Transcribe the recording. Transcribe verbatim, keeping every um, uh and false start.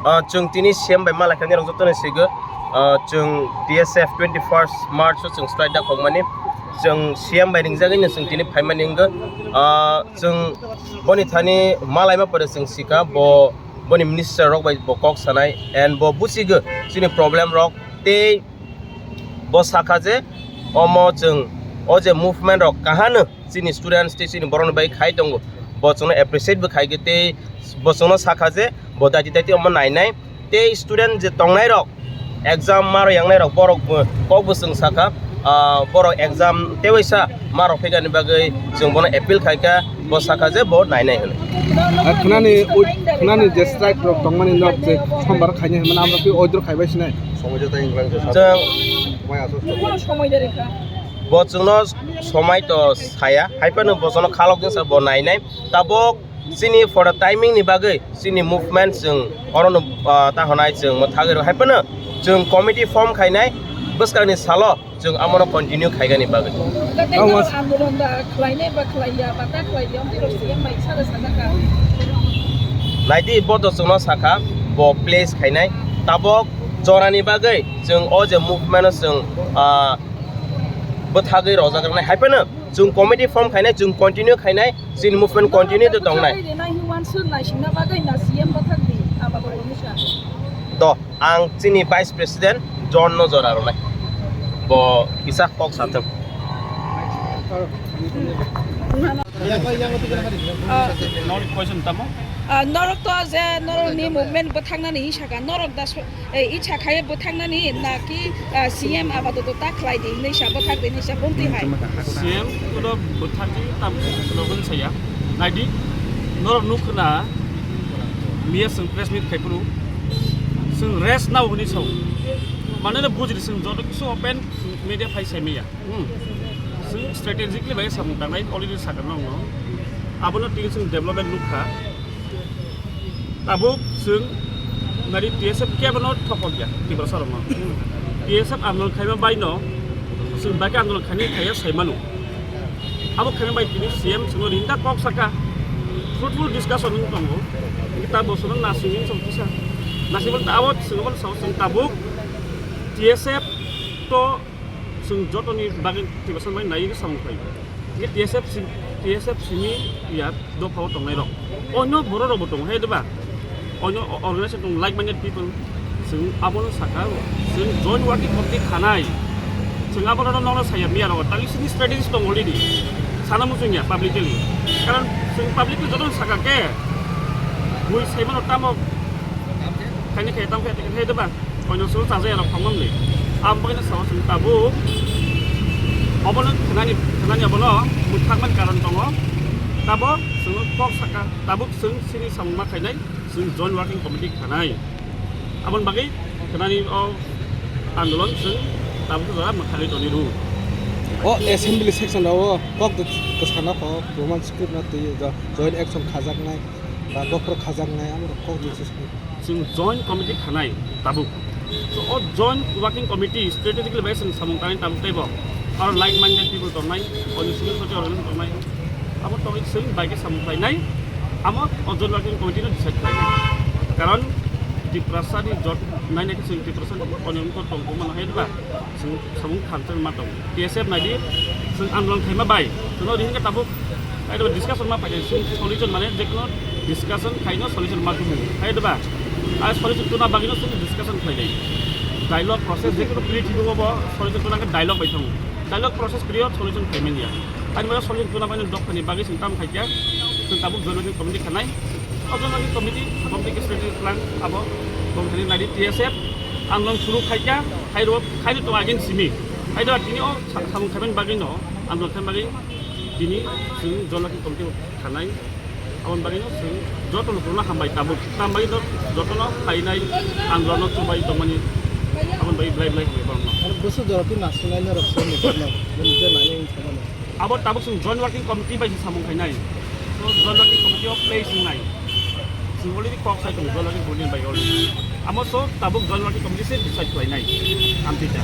Ah, chwng tini C M bai malai kha, nirok jotono sigo. Ah, chwng T S F twenty first March o chwng strike da khokmani. Chwng C M bai ringjagwi no chwng tini phaimani wngkha. Ah, chwng boni thani malaima pore chwng sikha, bo boni minister rok bai bo kok sanai and bo buchigo chini problem rok tei bo sakha je omo chwng o je movement rok kahano chini students tei chini borokni bai khai tongo, bo chwngno appreciate bo khaikhe tei bo chwngno sakha je bo daiti daiti omo nainai tei student je tongnai rok exam maro yangnai rok borok bo kok bo chwng sakha, ah, borok exam tewaisa maro phikani bagwi chwng bono appeal khaikha, bo sakha je bo nainai hwnwi. Ah, khwnani oi-, khwnani je strike rok tongmani nok je sombar khainai hwnmano amrok twi oidro khaibai sinai. Chwng Kono somoi de rekha. Bo chwngno somai to saya, hai phano bo chwngno khalok jengsa bo nainai. Tabok chini for the timing ni bagwi chini movement chwng orono, ah, ta honai chwng mo thagwi rw hai phano chwng committee form khainai bwskangni salo chwng amono continue khaigani bagwi. Tei norok andolon da khlainai ba khlaiya ba ta khlaiya, amtwi rok C M bai saka sajakha. Naidi bo to chwngno sakha, bo place khainai. Tabok jorani bagwi chwng o je movement o chwng, ah, bwthagwi rojak rwnai. Hai phano chwng committee form khainai, chwng continue khainai, chini movement continue to tongnai. Bwthagwi rwnai hwnwi uansuk naisingna bagwi na C M bwthak di, abo bo hwnwi sa. Do, ang chini vice president John no jora rwnai. Bo kisa kok sathwk. Ah, norok to je norokni movement bwthangnani hwnwi sakha, norok da so-, eh, icha khaye bwthangnani na ki, ah, C M abadoto ta khlai di hwnwi sa, bwthak di hwnwi sa, bumtwi hai. C M kono bwthak di tam kono hwn saya. Naidi, norok nuk khna, miya chwng press meet khai phuru, chwng rest nao hwnwi sao. Maneno bujili chwng joto kisu open media phai sai maya. Hmm. Chwng strategically bai samung tangnai already sakha nokno. Abono tini chwng development nukha. Tabuk chwng nari T S F kebono thopok ya Tiprasa rokno. T S F andolon khaima bai no chwng bai khe andolon khaini khaiya sai mano. Abo khaima bai tini C M chwngno rinda kok saka. Fruitful discussion wng tongo. Kita bosono nasing wng song kisa. Nasing bol abo chwng bol sao chwng tabuk T S F to chwng jotoni bagwi Tiprasa bai nai samung khlai. Hingke T S F sim-, T S F simi ya dophao tongnai rok. Onyo borok rokbo tongo, hai diba? Onyo o-, organization tongo, like-minded people. Chwng abono sakha, chwng joint working committee khanai. Chwng abono nokno saya miya rok, tali sini strategies tongo already. Sana muchung ya publicly. Karon chwng publicly jotono sakha khe, bui saimano tamo khaini khe tamo khe, hai diba? Koino suru chaja ya rok thangmani. Am bagino sao chwng tabuk. Obono khnani, khnani obono mwthangmani karon tongo. Tabuk chwng kok saka, tabuk chwng sini samung ma khainai, chwng joint working committee khanai. Aboni bagwi khnani o andolon chwng tabuk jora mwthangwi toni rw. O assembly section rok o kok kwsana kok Roman script na twi joint action khajaknai ba bokhorok khajaknai amo kok. Chwng joint committee khanai tabuk. So, o joint working committee strategically bai chwng samung tangnai tabuk teibo. Aro like-minded people tongnai, o civil society organization tongnai. Abo tongwi chwng bai khe samung khlainai. Amo o joint working committee no decide khlainai. Karon Tiprasa ni jot nainai khe chwng Tiprasa ni onyo wngkha tongkha mano hai ba. Chwng samung khamchang ma tong. T S F naidi, chwng andolon khaima bai. Chwngno ri hwnkhe tabuk, hai diba discussion ma paidi, chwng solution mane jekno discussion khaino solution ma tubu. Hai diba? Ai solution tuna bagino chwng discussion khlainai. Dialogue process jekno create hibo bo solution tuna khe dialogue bai thango. Dialogue process create solution khaimani ya. Ani bagwi solution tuna bagino dophani bagwi chwng tam khaikya. Chwng tabuk joint committee khanai. O joint committee, committee secretary plan abo, bong thani naidi T S F, andolon suru khaikya. Hai rok, hai rok tong again simi. Hai rok tini o sa-, samung khaimani bagwi no, andolon khaimani bagwi tini chwng joint committee khanai. Aboni bagwi no chwng joto no hambai tabuk. Tam bagwi no joto no phainai andolon no chubai tongmani. Aboni bagwi blai blai hambai borok no. Aro bwswk jora twi nasinai norok se ni borok no, nini je nai nai wngkha mani. Abo tabuk chwng joint working committee bai se samung khainai. So joint working committee o place wngnai. Chwng already kok sai tongo joint working committee bai already. Amo so tabuk joint working committee se decide khlainai. Amtwi ta.